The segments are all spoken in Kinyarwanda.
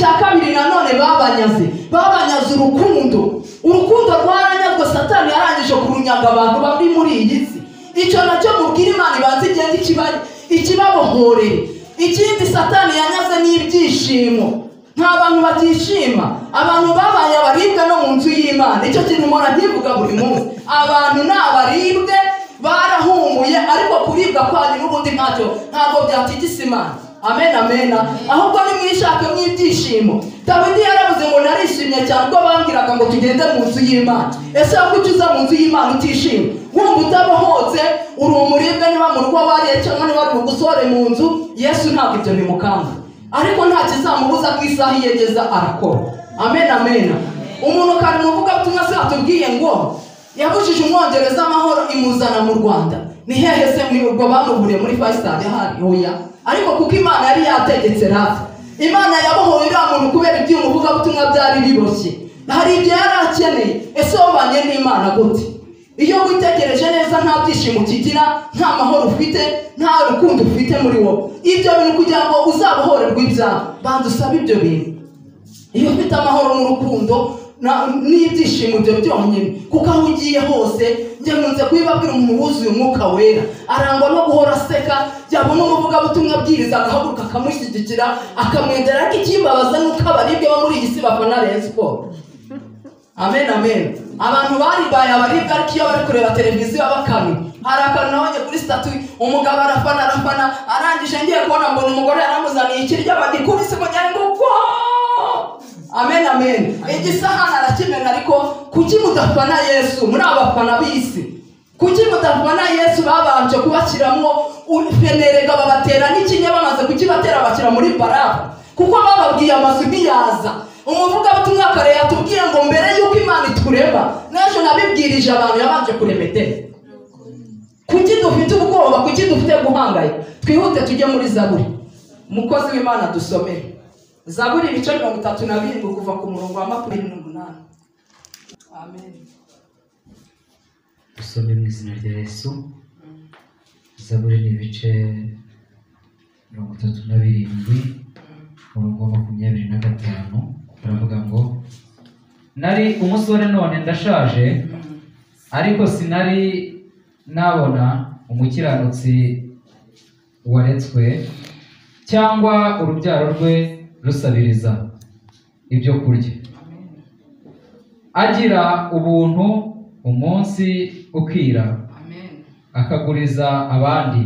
Icya kabiri nanone babanyaze urukundo. Urukundo rwaranyazwe, Satani yarangije kurunyaga abantu bari muri iyi si. Icyo nacyo mubwira Imana ibanze igende ikibabohorere. Ikindi Satani yanyaze n'ibyishimo. Nta bantu batishima, abantu babaye abaribwe no mu nzu y'Imana. Icyo kintu mpora nkivuga buri munsi, abantu ni abaribwe, barahumuye, ariko kuribwa kwanyu n'ubundi ntacyo, ntabwo byatigisa Imana. Amen, amen. Ahubwo nimwishake mw'ibyishimo. Dawidi yaravuze ngo narishimye cyane ubwo bambwiraga ngo tugende mu nzu y'Imana. Ese kuki uza mu nzu y'Imana utishimye? Wumva utabohotse, uri umuribwe, niba mu rugo wariye cyangwa niba ari bugusore mu nzu, Yesu ntabwo ibyo bimukanga. Ariko nta kizamubuza ko isaha iyegeza arakora. Amen, amen. Umuntu kari muvuga butumwa se atubwiye ngo yabujije umwongereza amahoro imuzana mu Rwanda. Ni hehe se ubwo bamuburiye muri Faisal hari oya? Ariko kuko Imana yari yategetse rafi, Imana yabohoye uriya muntu kubera iby'umuvuga butumwa byari biboshye. Hari ibyo yari akeneye. Ese wabanye n'Imana gute? Iyo witegereje neza nta byishimo ukigira, nta mahoro ufite, nta rukundo ufite muri wowe. Ibyo bintu kugira ngo uzabohorerwe ibyaha, banza usabe ibyo bintu. Iyo ufite amahoro n'urukundo n'ibyishimo ibyo byonyine, kuko aho ugiye hose, njye nkunze kubibabwira, umuntu wuzuye umwuka wera arangwa no guhora aseka, yabona umuvugabutumwa abwiriza agahaguruka akamushyigikira akamwendera. Ariko ikimbabaza ni uko abaribwe bo muri iyi si bafana Rayon Sports. Amen, amen. Abantu baribaye abaribwa, ariko iyo bari kureba televiziyo bakami. Hari akantu nabonye kuri statut, umugabo arafana, arangije ngiye kubona mbona umugore yaramuzaniye ikiryo bagikubise ngo njyane ngo kwa. Amen, amen. Igisahani arakimena, ariko kuki mudafana Yesu? Muri abafana b'isi. Kuki mudafana Yesu? Babanje kubashyiramo fenerega babatera n'ikinya, bamaze kukibatera bashyira muri barafu, kuko bababwiye amazu ntiyaza. Umuvugabutumwa kare yatubwiye ngo mbere y'uko Imana iturema, n'ejo nabibwirije abantu, yabanje kurema Edeni. Kuki dufite ubwoba? Kuki dufite guhangayika? Twihute tujye muri Zaburi. Umukozi w'Imana dusomere Zaburi ibice 37 kuva ku murongo wa 28. Amen. Dusome mu izina rya Yesu. Zaburi ni ibice 37 umurongo wa 25, baravuga ngo nari umusore none ndashaje, ariko sinari nabona umukiranutsi waretswe, cyangwa urubyaro rwe rusabiriza ibyo kurya. Agira ubuntu umunsi ukira, akaguriza abandi,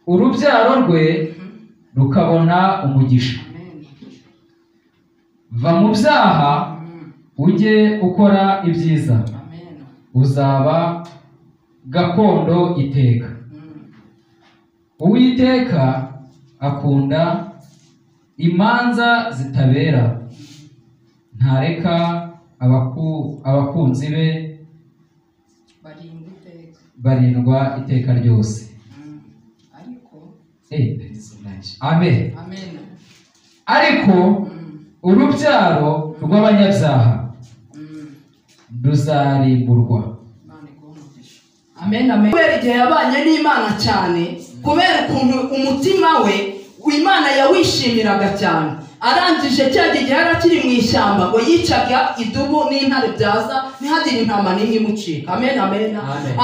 urubyaro rwe rukabona umugisha. Va mu byaha ujye ukora ibyiza, uzaba gakondo iteka. Uwiteka akunda imanza zitabera, ntareka abakunzi be barindwa iteka ryose. Amen. Ariko urubyaro rw'abanyabyaha ruzarimburwa. Amen, amen. Kubera igihe yabanye n'Imana cyane, kubera ukuntu umutima we Imana yawishimiraga cyane, arangije cya gihe yari akiri mu ishyamba ngo yicaga idubu n'intare byaza, ntihagire intama n'imwe imucika. Amen, amen.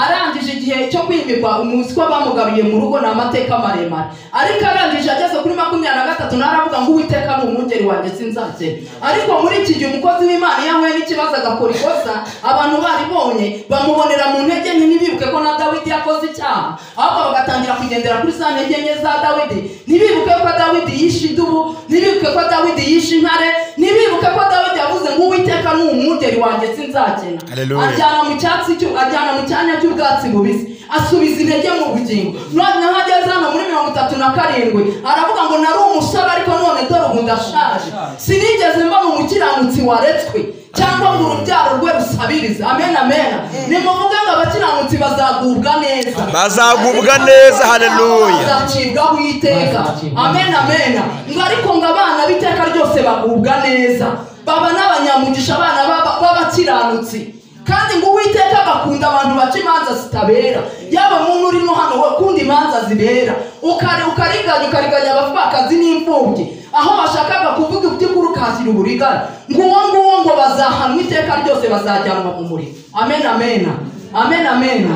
Arangije igihe cyo kwimikwa, umunsi ko bamugabiye mu rugo ni amateka maremare, ariko arangije ageze kuri 23 naravuga ngo Uwiteka ni umwungeri wanjye sinzakena. Ariko muri iki gihe umukozi w'Imana iyo ahuye n'ikibazo agakora ikosa, abantu baribonye bamubonera mu ntege nke, ntibibuke ko na Dawidi yakoze icyaha, ahubwo bagatangira kugendera kuri za ntege nke za Dawidi. Ntibibuke ko Dawidi yishe idubu, ntibibuke ko Dawidi yishe intare, ntibibuke ko Dawidi yavuze ngo Uwiteka ni umwungeri wanjye sinzakena. Ajyana mu cyatsi ajyana mu cyanya cy'ubwatsi bubisi, asubiza intege mu bugingo. Noneho ageze hano muri 37 aravuga ngo nari umusore ariko none dore ubu ndashaje, sinigeze mbona umukiranutsi waretswe cyangwa ngo urubyaro rwe rusabirize. Amen, amen. Nimuvuge ngo abakiranutsi bazagubwa neza, bazagubwa neza. Haleluya. Bazacibwaho iteka. Amen, amen. Ngo ariko ngo abana b'iteka ryose bagubwa neza, baba n'abanyamugisha, abana b'abakiranutsi. Kandi ngo Uwiteka agakunda abantu baca imanza zitabera. Yaba umuntu urimo hano ukunda imanza zibera, ukariganya ukariganya abapfakazi n'imfubyi, aho bashakaga bazagira uburiganya, nguwo nguwo ngo bazahanwa iteka ryose, bazajyanwa mu muriro. Amen, amen, amen, amen.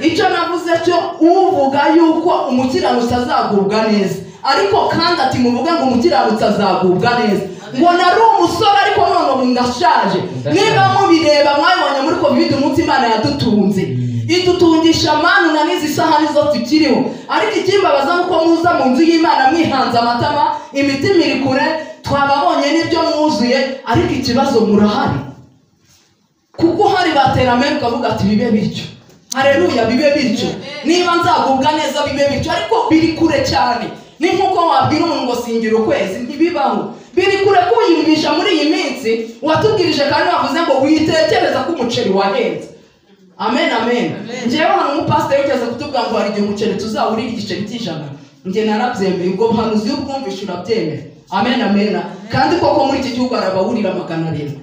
Icyo navuze cyo uvuga yuko umukiranutsi azagubwa neza, ariko kandi ati muvuge ngo umukiranutsi azagubwa neza, ngo nari umusore ariko none ubu ndashaje. Niba mubireba mwabibonye muri Covid, umunsi Imana yadutunze idutungisha manu na n'izi sahani zo tukiriho. Ariko ikimbabaza nuko muza mu nzu y'Imana mwihanze amatama, imitima iri kure, twababonye n'ibyo mwuzuye, ariko ikibazo murahari. Kuko hari batera amen ukavuga ati bibe bityo, haleluya, bibe bityo, niba nzagubwa neza bibe bityo, ariko biri kure cyane. Ni nkuko wabwira umuntu ngo singira ukwezi, ntibibaho. Biri kure kuyumvisha muri iyi minsi watubwirije, kandi wavuze ngo witekereza ko umuceri wahenze. Amen, amen. Njyewe hano umupasiteri wigeze kutubwira ngo hari igihe umuceri tuzawurira igiceri cy'ijana, njye narabyemeye. Ubwo buhanuzi iyo ubwumvishe urabyemera. Amen, amen. Kandi koko muri iki gihugu hari abawurira 700.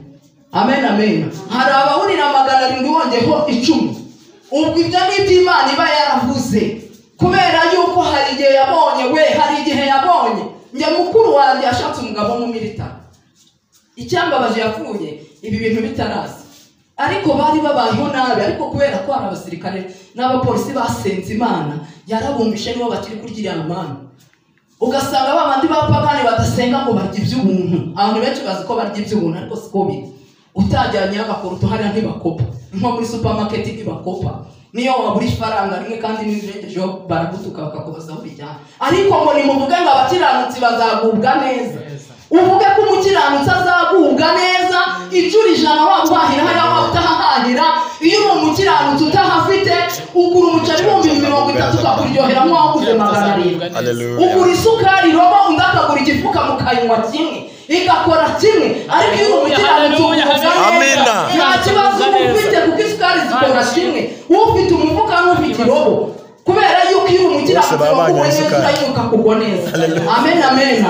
Amen, amen. Hari abawurira 700 wongeyeho 10. Ubwo ibyo ni iby'Imana iba yaravuze, kubera yuko hari igihe yabonye, we hari igihe yabonye. Njye mukuru wanjye yashatse umugabo mu milita, icyambabaje yapfuye ibi bintu bitaraza, ariko bari babayeho nabi. Ariko kubera ko hari abasirikare n'abapolisi basenze Imana, yarabumvishe nibo bakiri kurya amana. Ugasanga babandi bapagani badasenga ngo barya iby'ubuntu. Abantu benshi bazi ko barya iby'ubuntu, ariko siko biri. Utajyanye agakoruto hariya ntibakopa, nko muri supermarket ntibakopa, niyo wabura ifaranga rimwe kandi n'ibirengejeho baragutuka bakakubaza aho ubijyana. Ariko ngo nimuvuge ngo abakiranutsi bazagubwa neza, uvuge ko umukiranutsi azagubwa neza inshuro 100 waba uhahira hariya waba utahahahira. Iyo uri umukiranutsi utahafite, ugura umuceri 30,000 ukakuryohera nk'uwaguze 700. Ugura isukari robo, undi akagura igifuka mukayinywa kimwe, igakora kimwe. Ariko iyo uri umukiranutsi ugubwa neza, nta kibazo ufite kuko isukari zikora kimwe, ufite umufuka n'ufite irobo. Kubera yuko iyo umukiranutsi waguwe neza urayiruka kugwa neza. Amen, amen,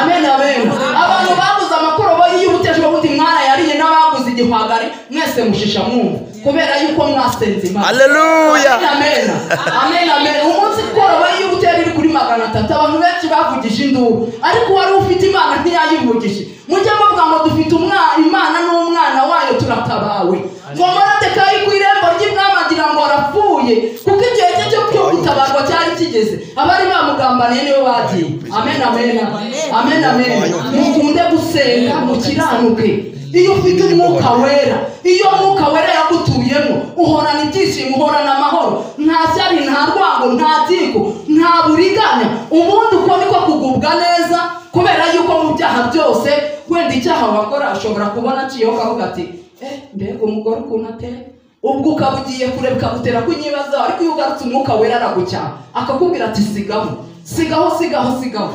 amen, amen. Abantu baguze amakoroboyi y'ubutejo bundi mwana yariye n'abaguze igihwagari, mwese mushisha mwumva, kubera yuko mwasenze Imana. Haleluya, amen, amen, amen. Umunsi koroboyi y'ubutejo iri kuri 300, abantu benshi bavugije induru, ariko wari ufite Imana ntiyayivugije. Mujye muvuga ngo dufite umwana, Imana n'umwana wayo, turatabawe. Ngo Moridekayi ku irembo ry'ibwami agira ngo arapfuye, kuko igihe cye cyo gutabarwa cyari kigeze. Abari bamugambaniye nibo bagiye. Amen, amen, amen, amen. Mukunde gusenga, mukiranuke. Iyo ufite umwuka wera, iyo umwuka wera yagutuyemo, uhorana ibyishimo, uhorana amahoro, nta shyari, nta rwango, nta tiko, nta buriganya. Ubundi uko niko kugubwa neza, kubera yuko mu byaha byose wenda icyaha wakora ushobora kubona aciyeho ukavuga ati mbega umugore ukuntu ateye, ubwo ukaba ugiye kure bikagutera kunyibazaho. Ariko iyo ugarutse umwuka wera aragucyaha, akakubwira ati sigaho, sigaho, sigaho, sigaho.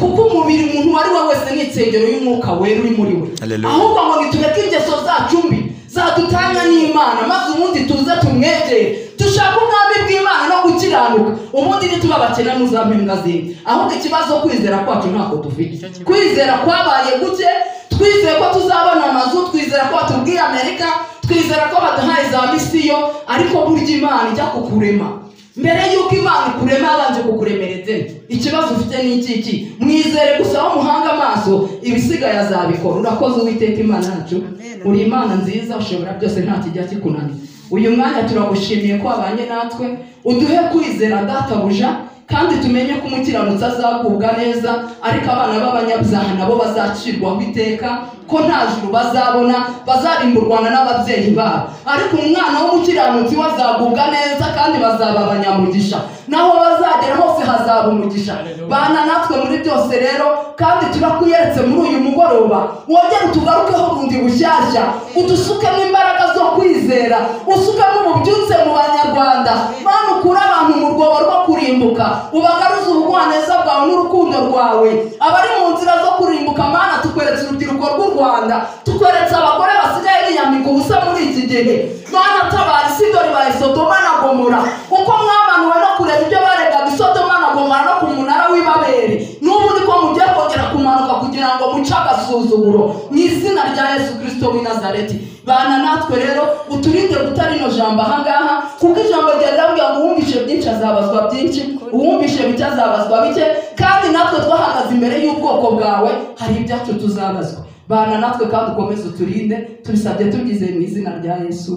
Kuko umubiri umuntu uwo ari we wese ni insengero y'umwuka wera uri muri we. Ahubwo ngo nitureke ingeso zacu mbi zadutanya n'Imana, maze ubundi tuze tumwegere, dushake ubwami bw'Imana no gukiranuka, ubundi nituba abakene muzampembwa zindi. Ahubwo ikibazo kwizera kwacu ntako dufite. Kwizera kwabaye guke. Twizeye ko tuzabona amazu, twizera ko batubwiye Amerika, twizera ko baduhaye za misiyo, ariko burya Imana ijya kukurema. Mbere yuko Imana ikurema yabanje kukuremera Edeni. Ikibazo ufite ni iki? Mwizere gusa aho muhanga amaso, ibisigaye azabikora. Urakoze Uwiteka Imana yacu, uri Imana nziza, ushobora byose, nta kijya kikunanira. Uyu mwanya turagushimiye ko wabanye natwe, uduhe kwizera databuja, kandi tumenye ko umukiranutsi azagubwa neza, ariko abana b'abanyabyaha nabo bazacirwaho iteka, ko nta juru bazabona, bazarimburwana n'ababyeyi babo. Ariko umwana w'umukiranutsi we azagubwa neza, kandi bazaba abanyamugisha, naho bazagera hose hazaba umugisha. Bana natwe muri byose rero, kandi turakuyeretse muri uyu mugoroba, wongere utugarukeho bundi bushyashya, udusukemo imbaraga zo kwizera, usukemo ububyutse mu Banyarwanda. Mana, ukure abantu mu rwobo rwo kurimbuka, ubagaruze ubugwaneza bwawe n'urukundo rwawe. Abari mu nzira zo kurimbuka, Mana, tukweretse urubyiruko rw'u Rwanda, tukweretse abagore basigaye biyambika ubusa muri iki gihe. Mana, tabara isi, dore ibaye Sodoma na Gomora. Uko mwamanuwe no kureba ibyo baregaga i Sodoma na Gomora no ku munara w'i Babeli, n'ubu niko mugiye kongera kumanuka kugira kugira ngo muce agasuzuguro mu izina rya Yesu Kristo w'i Nazareti. Bana natwe rero uturinde guta rino jambo ahangaha, kuko ijambo ryawe riravuga ngo uwumvishe byinshi azabazwa byinshi, uwumvishe bike azabazwa bike, kandi natwe twahagaze imbere y'ubwoko bwawe hari ibyacu tuzabazwa. Bana natwe kandi ukomeze uturinde, tubisabye tubyizeye mu izina rya Yesu.